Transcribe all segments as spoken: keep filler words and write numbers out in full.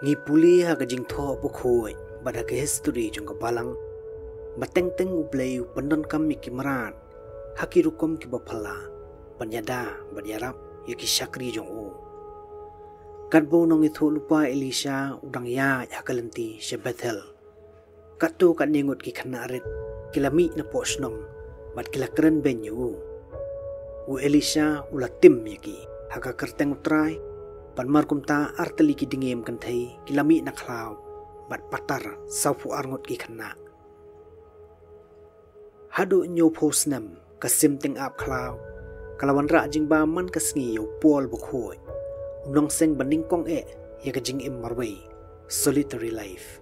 Ngi pule ha ka Jingthoh Bakhuid bad ha ka histori jong ka Balang ba teng teng U Blei u pyndonkam ïa ki mrad ha ki rukom kiba phylla ban ïada bad ïarap ïa ki shakri jong u. Katba u nongïathuhlypa Elisha u dang ïaid ha ka lynti sha Bethel, katto katne ngut ki khynnah rit ki la mih napoh shnong bad ki la kren beiñ ïa u. U Elisha u la tim ïa ki ha ka kyrteng U Trai, bad markumta artylli ki dingiem kynthei ki la mih na khlaw bad patar sawphew ar ngut ki khynnah. Haduh hynñiewphew snem ka sim tyngab khlaw ka la wanrah jingbam man ka sngi ïa u Paul Bakhuid, u nongseng ba nyngkong eh ïa ka jingim marwei, solitary life.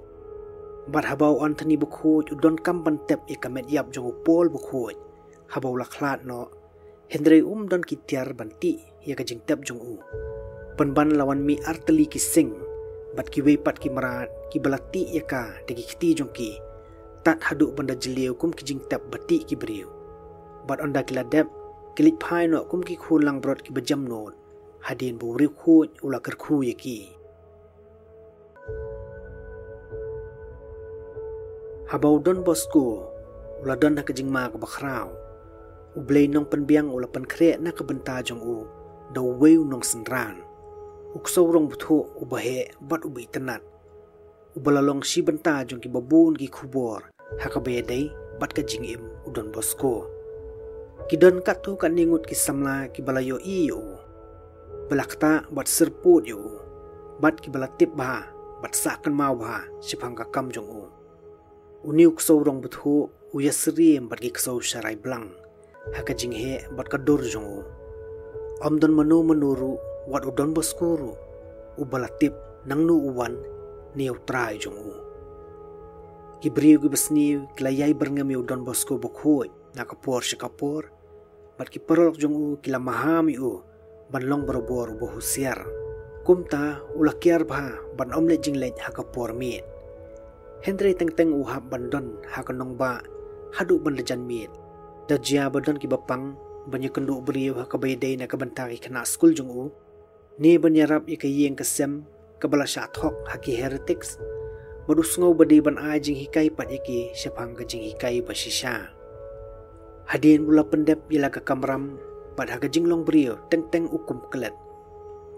Bad haba u Anthony Bakhuid u donkam ban tep ïa ka met ïap jong u Paul Bakhuid haba u la khlad noh, hynrei um don ki tiar ban tih ïa ka jingtep jong u. Pynban la wan mih artylli ki sing bad kiwei pat ki mrad kiba la tih ïa ka da ki kti jong ki, tad haduh ban da jylliew kum ki jingtep ba tih ki briew. Bad ynda ki la dep, ki leit phai noh kum ki khun langbrot kiba jemnud, hadien ba u riewkhuid u la kyrkhu ïa ki. Haba u Don Bosco u la don ha ka jingma kaba khraw, U Blei Nongpynbiang u la pynkhreh na ka bynta jong u da uwei u nongsynran, u ksew rong bthuh uba heh bad uba itynnad, uba la long shi bynta jong kiba bun ki khubor ha kaba ïadei bad ka jingim u Don Bosco. Ki don katto katne ngut ki samla kiba la ïohi ïa u, ba la ktah bad syrpud ïa u, bad kiba la tip bha bad sah kynmaw bha shaphang ka kam jong u. Une u ksew rong bthuh u ïasyriem bad ki ksew sharai blang ha ka jingheh bad ka dur jong u. Ym don mano mano ruh, wat u Don Bosco ruh, uba la tip nangno u wan ne ïa U Trai jong u. Ki briew kiba sniew ki la ïai byrngem ïa u Don Bosco Bakhuid na ka por sha ka por, bad ki paralok jong u ki la maham ïa u ban long barabor uba husiar. Kumta u la kiar bha ban ym leit jingleit ha ka por miet. Hynrei teng teng u hap ban don ha ka nongbah haduh ban da janmiet, da jia ba don kiba pang ban ïakynduh briew ha kaba ïadei na ka bynta ki khynnah skul jong u, ne ban ïarap ïa ka ïing ka sem kaba la shah thok ha ki heretics, bad u sngew ba dei ban ai jinghikai pat ïa ki shaphang ka jinghikai ba shisha. Hadien ba u la pyndep ïa la ka kamram, bad ha ka jinglong briew teng teng u kum klet,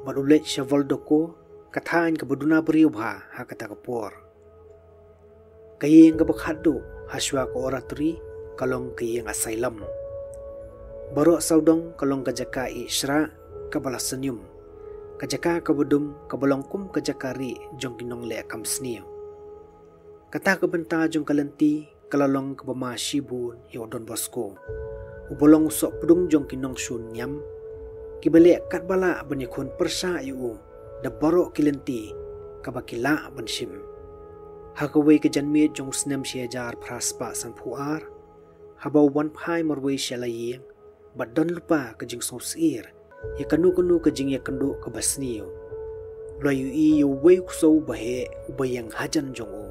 bad u leit sha Voldoco, ka thaiñ kaba duna briew bha ha kata ka por. Ka ïing kaba khatduh ha shwa ka oratory ka long ka ïing asylum. Baroh sawdong ka long ka jaka ïeh shrah kaba la snium, ka jaka kaba dum kaba long kum ka jaka rieh jong ki nongleh kam sniew. Kata ka bynta jong ka lynti ka la long kaba ma shibun ïa u Don Bosco, uba long u sohpdung jong ki nongshun niam, kiba leh katba lah ban ïakhun pyrshah ïa u da baroh ki lynti kaba ki lah ban shim. Ha kawei ka janmiet jong u snem shi hajar phra spah sanphew ar, haba u wan phai marwei sha la ïing, bad don lypa ka jingsngewsyier ïa kano kano ka jingïakynduh kaba sniew, u la ïohi ïa uwei u ksew uba heh uba ïeng hajan jong u.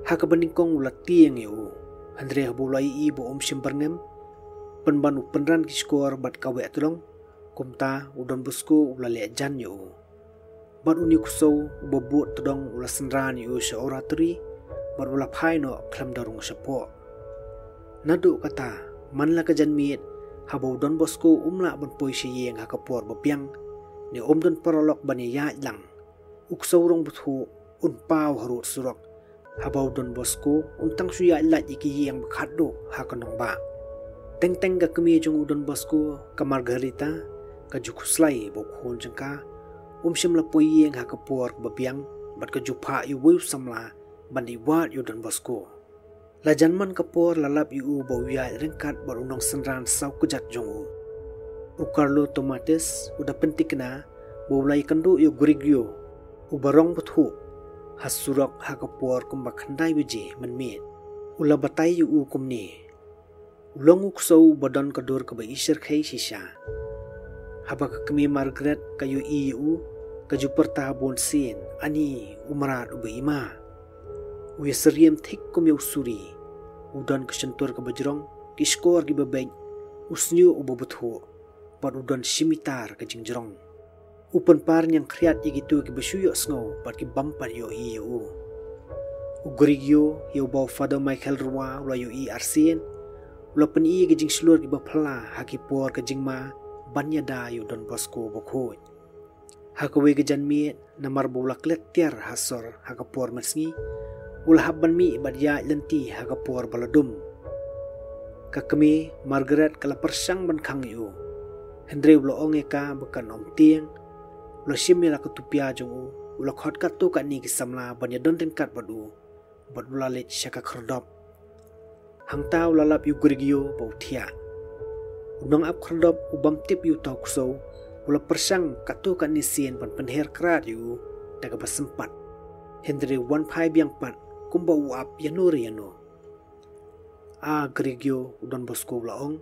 Ha kaba nyngkong u la tieng ïa u, hynrei haba u la ïohi ba um shym byrngem, pynban u pynran ki shkor bad kaweh tylong, kumta u Don Bosco u la leh jan ïa u. Bad une u ksew uba bud tdong u la synran ïa u sha oratory, bad u la phai noh khlem da rung shapoh. Naduh kata, man la ka janmiet, haba u Don Bosco um lah ban poi sha ïing ha ka por ba biang, ne um don paralok ban ïaid lang, u ksew rong bthuh un paw harud surok, haba u Don Bosco un tang shu ïaid lait ïa ki ïing ba khatduh ha ka nongbah. Teng teng ka kmie jong u Don Bosco, ka Margarita, ka ju khuslai ba u khun jong ka um shym la poi ïing ha ka por ba biang, bad ka ju phah ïa uwei u samla ban dih wad ïa u Don Bosco. La jan man ka por la lap ïa u ba u ïaid ryngkat bad u nongsynran saw kjat jong u. U Carlo Tomatis u da pynthikna ba u la ïakynduh ïa u Gregorio, uba rong bthuh, ha surok ha ka por kumba khyndai baje mynmiet. U la batai ïa u kumne: U long u ksew uba don ka dur kaba ishyrkhei shisha. Haba ka kmie Margaret ka ïohi ïa u, ka ju pyrta bunsien: Ani u mrad uba i ma. U ïasyriem thik kum ïa u suri. U don ka shyntur kaba jrong, ki shkor kiba beit, u shñiuh uba bthuh, bad u don shi mitar ka jingjrong. U pynpar ñiangkhriat ïa kito kiba shu ïohsngew bad ki bym pat ïohi ïa u. U Gregorio, ïa uba u Father Michael Roa u la ïohi arsien, u la pyni ïa ki jingshlur kiba phylla ha ki por ka jingma ban ïada ïa u Don Bosco bakhuid. Ha kawei ka janmiet, namar ba u la klet tiar ha sor ha ka por mynsngi, u la hap ban mih bad ïaid lynti ha ka por ba la dum. Ka kmie Margaret ka la pyrshang ban khang ïa u, hynrei u la ong ïa ka ba kan ym tieng. U la shim ïa la ka tupia jong u, u la khot katto katne ki samla ban ïadon ryngkat bad u, bad u la leit sha ka khyrdop. Hangta u la lap ïa u Gregorio ba u thiah. U nongap khyrdop u bym tip ïa uta u ksew, u la pyrshang katto katne sien ban pynher krad ïa u da kaba sympat, hynrei u wan phai biang pat kumba u ap ïano re ïano. A Gregorio, u Don Bosco u la ong,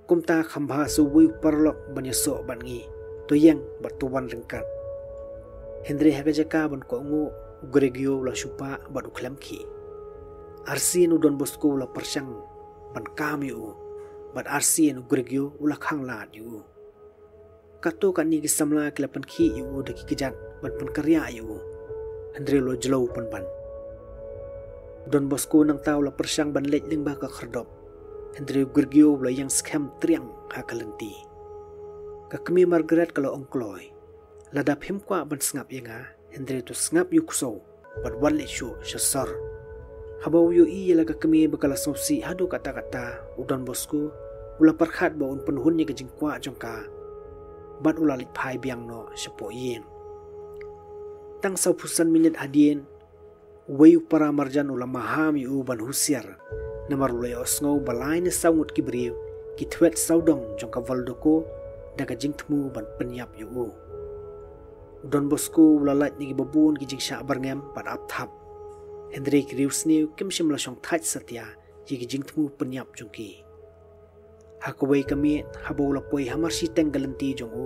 kumta kham bha sa uwei u paralok ban ïasoh bad ngi. To ïeng bad to wan ryngkat. Hynrei ha ka jaka ban kohnguh, u Gregorio u la shu pah bad u khlem khih. Arsien u Don Bosco u la pyrshang ban kam ïa u, bad arsien u Gregorio u la khang lad ïa u. Katto katne ki samla ki la pynkhih ïa u da ki kjat ban pynkynriah ïa u, hynrei u la jlew pynban. U Don Bosco nangta u la pyrshang ban leit lyngba ka khyrdop, hynrei u Gregorio u la ïeng skhem triang ha ka lynti. Ka kmie Margaret ka la ong kloi, lada phim kwah ban sngap ïa nga, hynrei to sngap ïa u ksew bad wat leit shuh sha sor. Haba u ïohi ïa la ka kmie ba ka la sngewsih haduh katta katta, u Don Bosco u la pyrkhat ba un pynhun ïa ka jingkwah jong ka, bad u la leit phai biang noh shapoh ïing. Tang sawphew san minit hadien, uwei u para marjan u la maham ïa u ban husiar, namar u la ïohsngew ba lai ne saw ngut ki briew ki thwet sawdong jong ka Valdoco da ka jingthmu ban pynïap ïa u. U Don Bosco u la lait na kiba bun ki jingshah byrngem bad ap thap, hynrei ki riewsniew kim shym la shong thait satia ïa ki jingthmu pynïap jong ki. Ha kawei ka miet, haba u la poi ha mar shiteng ka lynti jong u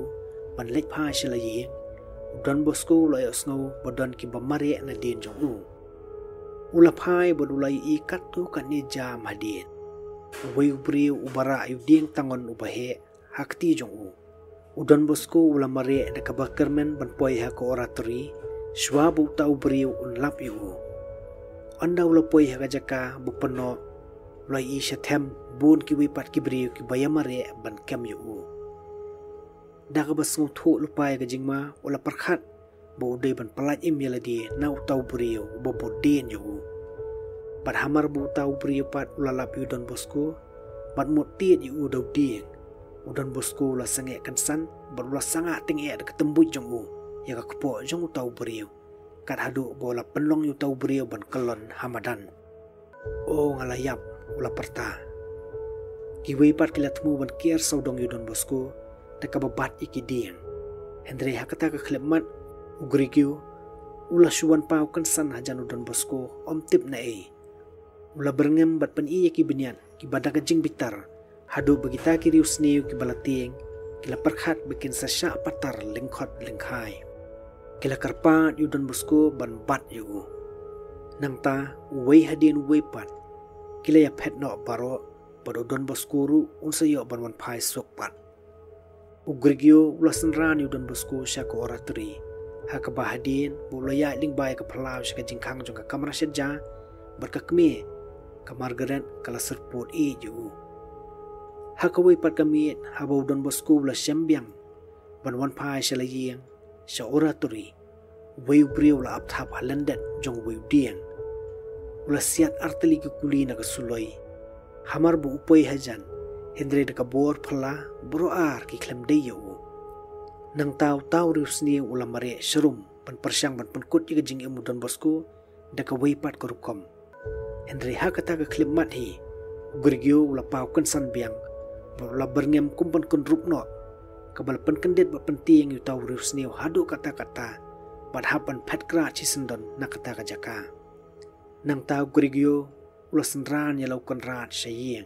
ban leit phai sha la ïing, u Don Bosco u la ïohsngew ba don kiba mareh nadien jong u. U la phai bad u la ïohi katto katne jam hadien. Uwei u briew uba rah ïa u dieng tangon uba heh ha kti jong u. U Don Bosco u la mareh da kaba kyrmen ban poi ha ka oratory, shuwa ba uta u briew un lap ïa u. Ynda u la poi ha ka jaka ba pynnoh, u la ïohi shathem bun kiwei pat ki briew kiba ïamareh ban kem ïa u. Da kaba sngewthuh lypa ïa ka jingma, u la pyrkhat ba u dei ban pyllait im ïa lade na uta u briew uba bud dien ïa u. Bad hamar ba uta u briew pat u la lap ïa u Don Bosco bad mut tied ïa u da u dieng, u Don Bosco u la sangeh kynsan bad u la sangah tyngeh da ka tymbuit jong u ïa ka kpoh jong uta u briew, kat haduh ba u la pynlong ïa uta u briew ban kyllon ha madan. "O nga la ïap," u la pyrta. Kiwei pat ki la thmu ban kiar sawdong ïa u Don Bosco da kaba bat ïa ki dieng. Hynrei ha kata ka khyllipmat, u Gregorio u la shu wan paw kynsan hajan u Don Bosco, ym tip naei. U la byrngem bad pyni ïa ki bniat kiba da ka jingbitar, haduh ba kita ki riewsniew kiba la tieng ki la pyrkhat ba kin sa shah patar lyngkhot lyngkhai. Ki la kyrpad ïa u Don Bosco ban bat ïa u. Nangta uwei hadien uwei pat ki la ïaphet noh baroh, bad u Don Bosco ruh un sa ïoh ban wan phai suk pat. U Gregorio u la synran ïa u Don Bosco sha ka oratory, ha kaba hadien ba u la ïaid lyngba ïa ka phyllaw sha ka jingkhang jong ka kamra shet ja, bad ka kmie ka Margaret ka la syrpud ïeit ïa u. Ha kawei pat ka miet, haba u Don Bosco u la shem biang ban wan phai sha la ïing, sha oratory, uwei u briew u la ap thap ha lyndet jong uwei u dieng. U la siat artylli ki kuli na ka suloi. Hamar ba u poi hajan, hynrei da ka bor phylla, baroh ar ki khlem dei ïa u. Nangta uta u riewsniew u la mareh sharum ban pyrshang ban pynkut ïa ka jingim u Don Bosco da kawei pat ka rukom. Hynrei ha kata ka khyllipmat hi, u Gregorio u la paw kynsan biang bad u la byrngem kum ban kynrup noh, kaba la pynkyndit bad pyntieng ïa uta u riewsniew haduh katta katta, bad hap ban phet krad shisyndon na kata ka jaka. Nangta u Gregorio u la synran ïa la u kynrad sha ïing.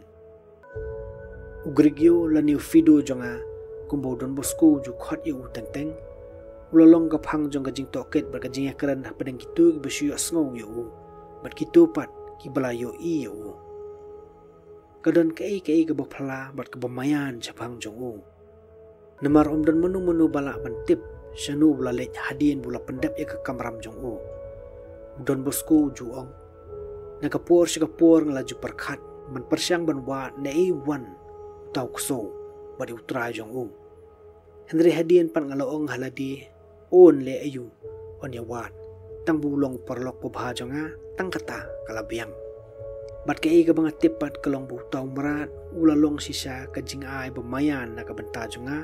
U Gregorio lane u Fido jong nga, kumba u Don Bosco u ju khot ïa u teng teng, u la long ka phang jong ka jingtohkit bad ka jingïakren hapdeng kito kiba shu ïohsngew ïa u bad kito pat kiba la ïohi ïa u. Ka don kaei kaei kaba phylla bad kaba maïan shaphang jong u. Namar ym don mano mano ba lah ban tip shano u la leit hadien ba u la pyndep ïa ka kamram jong u. U Don Bosco u ju ong, na ka por sha ka por nga la ju pyrkhat ban pyrshang ban wad naei wan uta u ksew bad ïa u trai jong u. Hynrei hadien pat nga la ong ha lade, un leh aïu, un ïa wad, tang ba u long u paralok ba bha jong nga, tang kata ka la biang. Bad kaei kaba nga tip pat ka long ba uta u mrad u la long shisha ka jingai ba maïan na ka bynta jong nga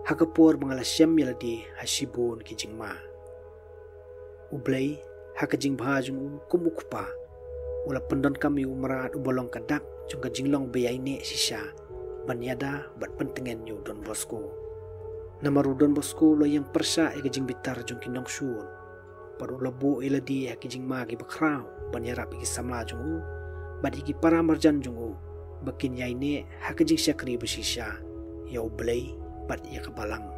ha ka por ba nga la shem ïa lade ha shibun ki jingma. U Blei, ha ka jingbha jong u kum u kpa, u la pyndonkam ïa u mrad uba long ka dak jong ka jinglong ba ïaineh shisha ban ïada bad pyntngen ïa u Don Bosco. Namar u Don Bosco u la ïeng pyrshah ïa ka jingbitar jong ki nongshun bad u la buh ïa lade ha ki jingma kiba khraw ban ïarap ïa ki samla jong u bad ïa ki para marjan jong u ba kin ïaineh ha ka jingshakri ba shisha ïa U Blei bad ïa ka balang.